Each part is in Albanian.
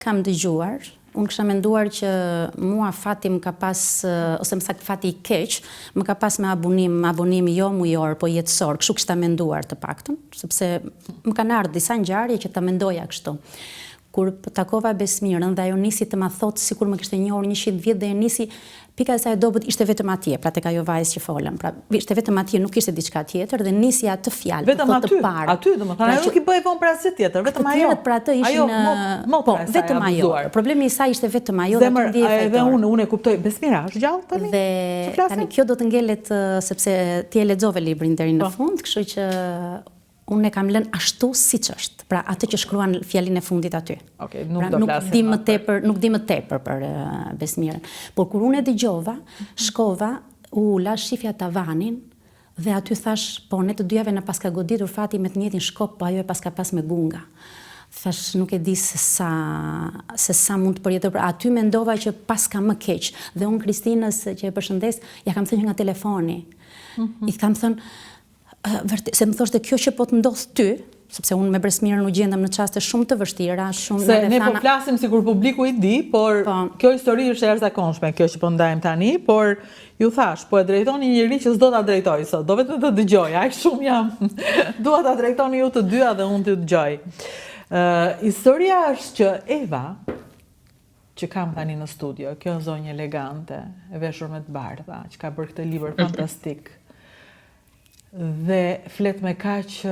kam dëgjuar, unë kisha menduar që mua fati më ka pas, ose më saktë fati i keq, më ka pas me abonim, abonim jo mujor, po jetësor, kështu kisha menduar të paktën, sepse më kanë ardhur disa ngjarje që ta mendoja kështu. Kur takova Besmirën dhe ajo nisi të ma thotë sikur më kishte njohur 100 vjet dhe e nisi Pika e saj e dobët ishte vetëm atje, pra tek ajo vajzë që folëm. Pra ishte vetëm atje, nuk ishte diçka tjetër dhe nisi atë fjalë, të thotë të parë. Vetëm aty, aty, domethënë, ajo nuk i bëhej vonë për asgjë tjetër, vetëm ajo. Të tjerët për atë ishin ajo, po, vetëm ajo. Problemi i saj ishte vetëm ajo dhe aty ndihej fajtor. Edhe unë, unë e kuptoj. Besmira, është gjallë tani? Dhe tani kjo do të ngelet sepse ti e lexove librin deri në po. fund, kështu që Unë e kam lënë ashtu siç është, pra atë që shkruan fjalinë e fundit aty. Okej, nuk pra, do flasim. Nuk di më tepër, nuk di më tepër për uh, Besmirën. Por kur unë e dëgjova, shkova, u ula, shifja tavanin dhe aty thash, po ne të dyjave na paska goditur fati me të njëjtin shkop, po ajo e paska pas me gunga. Thash, nuk e di se sa se sa mund të përjetoj. Pra, aty mendova që paska më keq. Dhe unë Kristinës që e përshëndes, ia kam thënë që nga telefoni. Mm -hmm. I kam thënë, Vërtet, se më thoshte kjo që po të ndodh ty, sepse unë me Besmirën u gjendëm në çaste shumë të vështira, shumë Se ne po flasim sikur publiku i di, por po. kjo histori është e jashtëzakonshme, kjo që po ndajmë tani, por ju thash, po e drejton një njeri që s'do ta drejtoj sot, do vetëm të dëgjoj, aq shumë jam. Dua ta drejtoni ju të dyja dhe unë t'ju dëgjoj. Ë, historia është që Eva që kam tani në studio, kjo zonjë elegante, e veshur me të bardha, që ka bërë këtë libër fantastik, dhe flet me kaq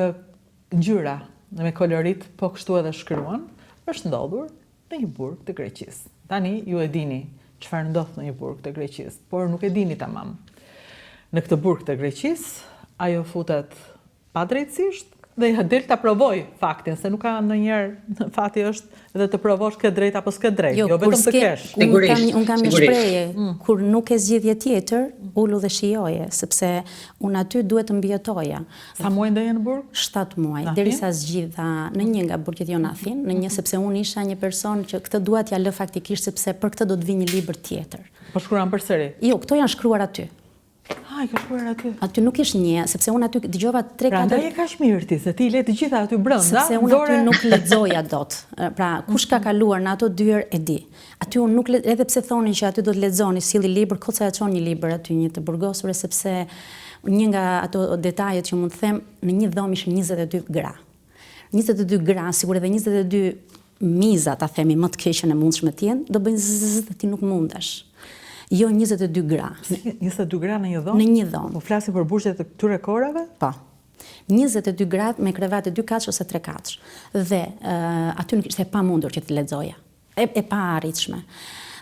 ngjyra dhe me kolorit, po kështu edhe shkruan, është ndodhur në një burg të Greqisë. Tani ju e dini çfarë ndodh në një burg të Greqisë, por nuk e dini tamam. Në këtë burg të Greqisë, ajo futet padrejtësisht dhe ia del ta provojë faktin, se nuk ka ndonjëherë fati është edhe të provosh ke drejt apo s'ke drejt, jo, jo vetëm të kesh. Unë kam, unë kam një shprehje, mm. kur nuk ke zgjidhje tjetër, ulu dhe shijoje, sepse unë aty duhet të mbijetoja. Sa muaj ndenje në burg? 7 muaj, derisa zgjidha në një nga burgjet jo në Athinë, në një sepse unë isha një person që këtë dua t'ia lë faktikisht sepse për këtë do të vijë një libër tjetër. Po shkruan përsëri? Jo, këto janë shkruar aty. Ah, i ke shkruar aty. Aty nuk ishte një, sepse unë aty dëgjova 3 4 Prandaj je kaq mirë ti, se ti i le të gjitha aty brenda. Sepse unë aty nuk lexoja dot. Pra, kush ka kaluar në ato dyer e di. Aty unë nuk edhe pse thonin që aty do të lexoni, silli libër, kot sa ia çon një libër aty një të burgosure sepse një nga ato detajet që mund të them, në një dhomë ishin 22 gra. 22 gra, sikur edhe 22 miza, ta themi më të keqen e mundshme të jenë, do bëjnë zzz dhe ti nuk mundesh. Jo 22 gra. 22 gra në një dhomë? Në një dhomë. Po flasim për burgjet e këtyre kohërave? Po. 22 gra me krevate 2 katësh ose 3 katësh. Dhe uh, aty nuk ishte e pamundur që të lexoja. E, e paarritshme.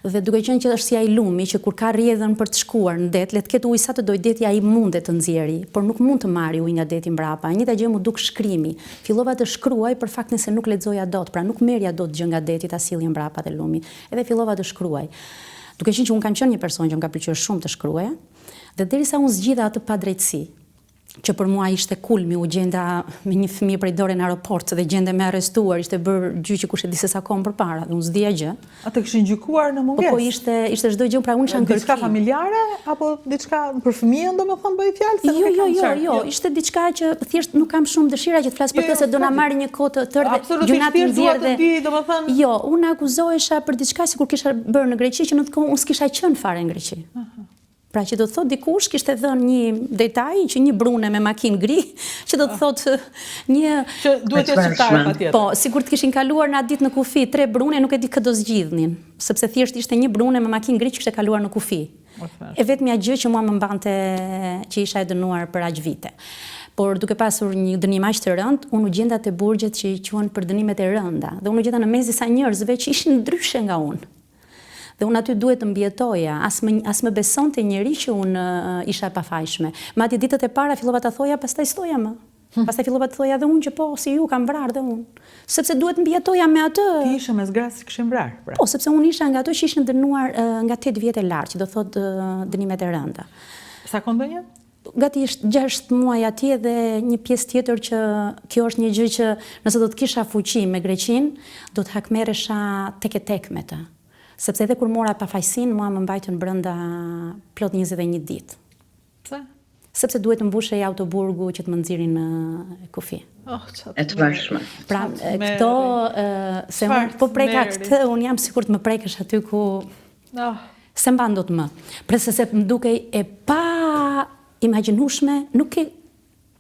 Dhe duke qenë që është si ai lumi që kur ka rrjedhën për të shkuar në det, le të ketë ujë sa të dojë deti ai mundet të nxjerrë, por nuk mund të marrë ujë nga deti mbrapa. E njëjta gjë m'u duk shkrimi. Fillova të shkruaj për faktin se nuk lexoja dot, pra nuk merrja dot gjë nga deti ta sillja mbrapa te lumi. Edhe fillova të shkruaj. Duke qenë që unë kam qenë një person që më ka pëlqyer shumë të shkruaja, dhe derisa unë zgjidha atë padrejtësi, që për mua ishte kulmi, u gjenda me një fëmijë prej dore në aeroport dhe gjendem e arrestuar, ishte bërë gjyqi kush e di se sa kohë më përpara dhe unë s'dija gjë. A të kishin gjykuar në mungesë? Po, po ishte ishte çdo gjë, pra unë isha në kërkim. Diçka familjare apo diçka për fëmijën, domethënë bëhej fjalë se nuk jo, e kam jo, jo, jo, jo, ishte diçka që thjesht nuk kam shumë dëshira që të flas për jo, këtë se do na marrë një kohë të tërë dhe gjynah të nxjerr dhe di, domethënë. Jo, unë akuzohesha për diçka sikur kisha bërë në Greqi që në atë kohë unë s'kisha qenë fare në Greqi. Aha. Pra që do të thotë dikush kishte dhënë një detaj që një brune me makinë gri, që do të ah. thotë një që duhet të jetë shqiptare patjetër. Po, sikur të kishin kaluar në atë ditë në kufi tre brune, nuk e di kë do zgjidhnin, sepse thjesht ishte një brune me makinë gri që kishte kaluar në kufi. E vetmja gjë që mua më mbante që isha e dënuar për aq vite. Por duke pasur një dënim aq të rëndë, unë u gjenda te burgjet që i quhen për dënimet e rënda dhe unë u gjenda në mes disa njerëzve që ishin ndryshe nga unë. Dhe unë aty duhet të mbijetoja, as më as më besonte njeri që unë isha e pafajshme. Madje ditët e para fillova ta thoja, pastaj s'thoja më. Hm. Pastaj fillova të thoja edhe unë që po, si ju kam vrarë dhe unë. Sepse duhet të mbijetoja me atë. Ti ishe mes grash që kishin vrarë, pra. Po, sepse unë isha nga ato që ishin dënuar nga 8 vjet e lart, që do thotë dënimet e rënda. Sa kohë ndenje? Gati 6 muaj atje dhe një pjesë tjetër që kjo është një gjë që nëse do të kisha fuqi me Greqinë, do të hakmerresha tek e tek me të. Sepse edhe kur mora pafajësinë, mua më mbajtën brenda plot 21 ditë. Pse? Sepse duhet të mbushej autoburgu që të më nxirrin në kufi. Oh, e tmerrshme. Pra, këto, se unë po preka këtë, unë jam sikur të më prekësh aty ku oh. S'e mban dot më. Pra se se më dukej e paimagjinueshme, nuk e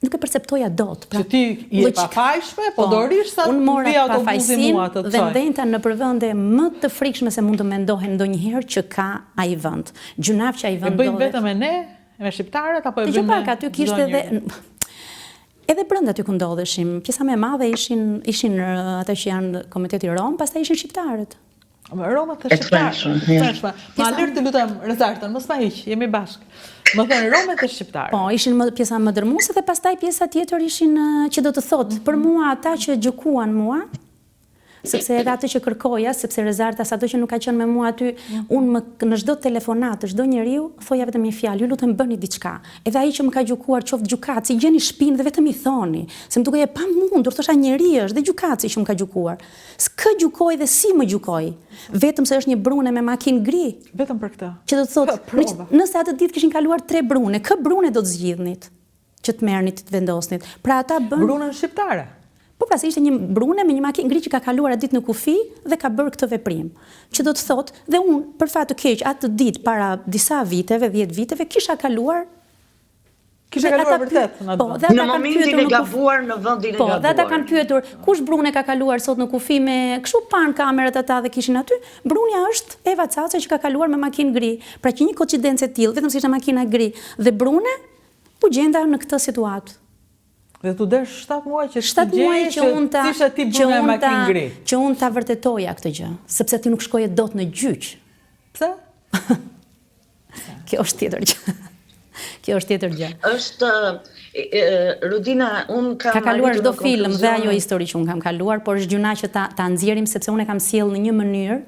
nuk e perceptoja dot. Pra, që ti je e pafajshme, po, po do rrish sa të vijë autobusi mua të të çojë. Dhe ndenjta nëpër vende më të frikshme se mund të mendohen ndonjëherë që ka ai vend. Gjynah që ai vend ndodhet. E bëjnë vetëm me ne, me shqiptarët apo e bëjnë me pak, aty kishte edhe edhe brenda aty ku ndodheshim, pjesa më e madhe ishin ishin ata që janë komuniteti rom, pastaj ishin shqiptarët. Romët e shqiptarët. E tmerrshme. Ma lër të lutem Rezartën, mos ma hiq, jemi bashkë. Më thënë Romët e shqiptarët. Po, ishin më pjesa më dërmuese dhe pastaj pjesa tjetër ishin që do të thotë, për mua ata që gjykuan mua, sepse edhe atë që kërkoja, sepse Rezarta sado që nuk ka qenë me mua aty, unë më në çdo telefonatë të çdo njeriu thoja vetëm një fjalë, ju lutem bëni diçka. Edhe ai që më ka gjykuar, qoftë gjykatësi, gjeni shpinë dhe vetëm i thoni, se më dukej e pamundur, thosha njeri është dhe gjykatësi që më ka gjykuar. Kë gjykoi dhe si më gjykoi? Vetëm se është një brune me makinë gri? Vetëm për këtë. Që do të thotë, nëse atë ditë kishin kaluar tre brune, kë brune do të zgjidhnit që të merrnit, të vendosnit? Pra ata bënë Brunën shqiptare. Po pra se ishte një brune me një makinë gri që ka kaluar atë ditë në kufi dhe ka bërë këtë veprim. Që do të thotë, dhe unë për fat të keq atë ditë para disa viteve, 10 viteve kisha kaluar Kishe kaluar vërtet në atë po, vend. Në momentin e gabuar në vendin e po, gabuar. Po, dhe ata kanë pyetur, kush brune ka kaluar sot në kufi me kështu panë kamerat ata dhe kishin aty, brunja është Eva Caca që ka kaluar me makinë gri. Pra që një koincidencë e tillë, vetëm se ishte makina gri dhe brune, u gjenda në këtë situatë. Dhe t'u desh 7 muaj që të gjeje që unë ta ishe ti brune me makinë gri. Që unë ta vërtetoja këtë gjë, sepse ti nuk shkoje dot në gjyq. Pse? Kjo është tjetër gjë. Kjo është tjetër gjë. Është Rudina, unë kam Ka kaluar çdo film dhe ajo histori që unë kam kaluar, por është gjynah që ta ta nxjerrim sepse unë e kam sjellë në një mënyrë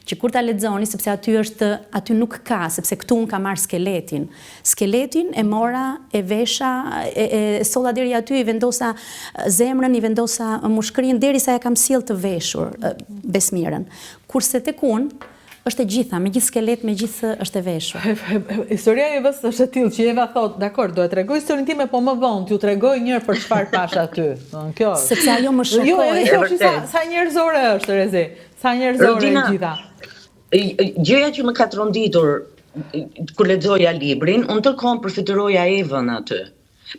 që kur ta lexoni, sepse aty është aty nuk ka, sepse këtu unë kam marrë skeletin. Skeletin e mora, e vesha, e, e solla deri aty, i vendosa zemrën, i vendosa mushkërinë derisa e kam sjellë të veshur Besmirën. Kurse tek unë Është e gjitha, me gjithë skelet, me gjithë është e veshur. Historia e Evës është e tillë që Eva thotë, dakord, do e tregoj historinë time, po më vonë t'ju tregoj njëherë për çfarë pashë aty. Domethënë kjo është. Sepse ajo më shokoi. Jo, edhe kjo është sa sa njerëzore është Rezi. Sa njerëzore e gjitha. Gjëja që më ka tronditur kur lexoja librin, unë tërë kohën përfytyroja Evën aty.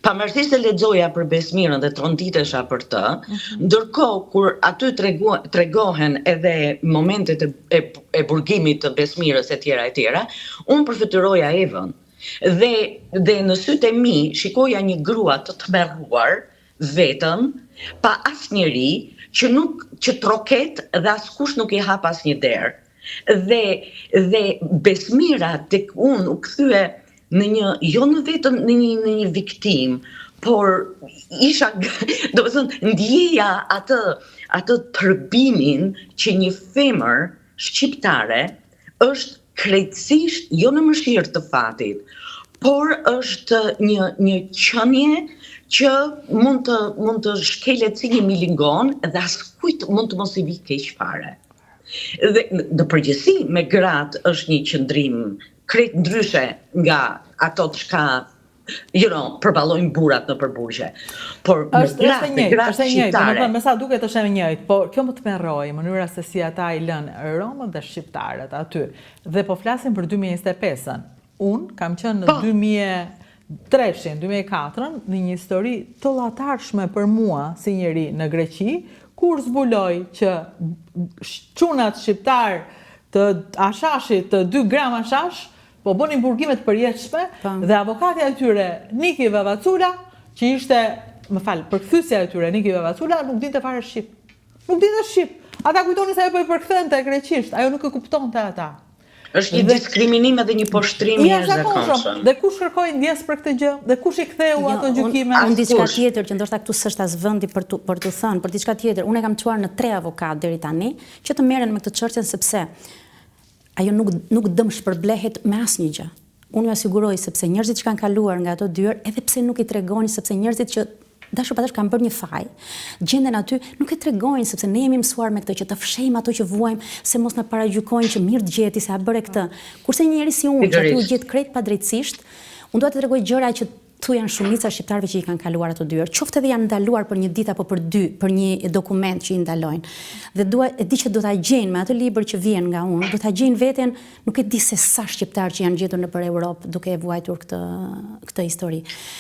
Pavarësisht se lexoja për Besmirën dhe tronditesha për të, mhm. ndërkohë kur aty tregu, tregohen edhe momentet e, e, e burgimit të Besmirës e tjera e tjera, unë përfytyroja Evën. Dhe dhe në sytë e mi shikoja një grua të tmerruar, vetëm, pa asnjeri, që nuk që troket dhe askush nuk i hap asnjë derë. Dhe dhe Besmira tek unë u kthye në një jo në vetëm në një në një viktimë, por isha, domethënë, ndjeja atë atë tërbimin që një femër shqiptare është krejtësisht jo në mëshirë të fatit, por është një një qenie që mund të mund të shkelet si një milingonë dhe askujt mund të mos i vijë keq fare. Dhe në përgjithësi me gratë është një qëndrim krejt ndryshe nga ato çka you know, përballojnë burrat nëpër burgje. Por me është, gratë, është e njëjtë, është e njëjtë, domethënë me sa duket është e njëjtë, por kjo më tmerroi mënyra se si ata i lënë romët dhe shqiptarët aty. Dhe po flasim për 2025-ën. Unë kam qenë në po. 2003-shin, 2004-ën, në një histori të llatarshme për mua si njeri në Greqi, kur zbuloj që çunat shqiptarë të hashashit, të 2 gram hashash, po bënin burgime të përjetshme po. dhe avokatja e tyre Niki Vavacula, që ishte, më fal, përkthyesja e tyre Niki Vavacula nuk dinte fare shqip. Nuk dinte shqip. Ata kujtonin se ajo po i përkthente greqisht, ajo nuk e kuptonte ata. Është një diskriminim edhe një poshtrim i jashtëzakonshëm. Dhe kush kërkoi ndjesë për këtë gjë? Dhe kush i ktheu jo, ato gjykime? Unë diçka tjetër që ndoshta këtu s'është as vendi për t'u për t'u thënë, por diçka tjetër, unë e kam çuar në tre avokatë deri tani që të merren me këtë çështjen sepse ajo nuk nuk dëmshpërblehet me asnjë gjë. Unë ju siguroj sepse njerëzit që kanë kaluar nga ato dyer, edhe pse nuk i tregojnë sepse njerëzit që dashur pa dashur kanë bërë një faj, gjenden aty, nuk e tregojnë sepse ne jemi mësuar me këtë që të fshehim ato që vuajmë, se mos na paragjykojnë që mirë të gjeti se a bëre këtë. Kurse një njeri si unë që aty u gjet krejt padrejtësisht, unë dua të tregoj gjëra që Këtu janë shumica e shqiptarëve që i kanë kaluar ato dyer, qoftë edhe janë ndaluar për një ditë apo për dy, për një dokument që i ndalojnë. Dhe dua e di që do ta gjejnë me atë libër që vjen nga unë, do ta gjejnë veten, nuk e di se sa shqiptarë që janë gjetur nëpër Europë duke e vuajtur këtë histori.